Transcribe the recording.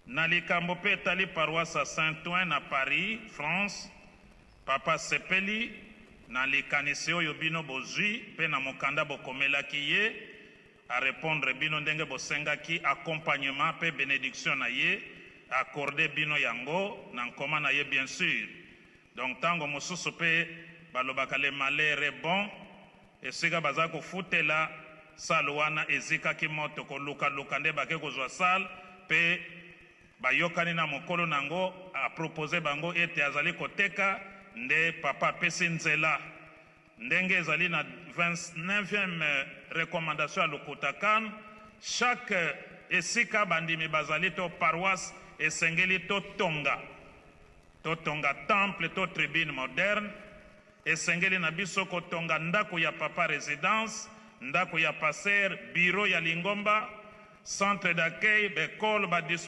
Na likambo mpe etali paroisse ya Saint-Ouen na Paris, France, Papa asepeli na likanisi oyo bino bozui mpe na mokanda bokomelaki ye, a repondre bino ndenge bosengaki accompagnement mpe benediction na ye, accorder bino yango na nkoma na ye bien sur. Donc tango mosusu mpe balobaka le malheur est bon, esika baza kofutela salle wana ezikaki moto, koluka luka nde bake kozua salle mpe bayokani na mokolo na yango, a proposer bango ete azali koteka, nde Papa apesi nzela ndenge ezali na 29e recommandation ya lokuta can, chaque esika bandimi bazali to paroisse esengeli totonga totonga temple to tribune moderne, esengeli na biso kotonga ndako ya Papa residence, ndako ya passer, bureau ya lingomba, centre d'accueil, ba ecoles, ba.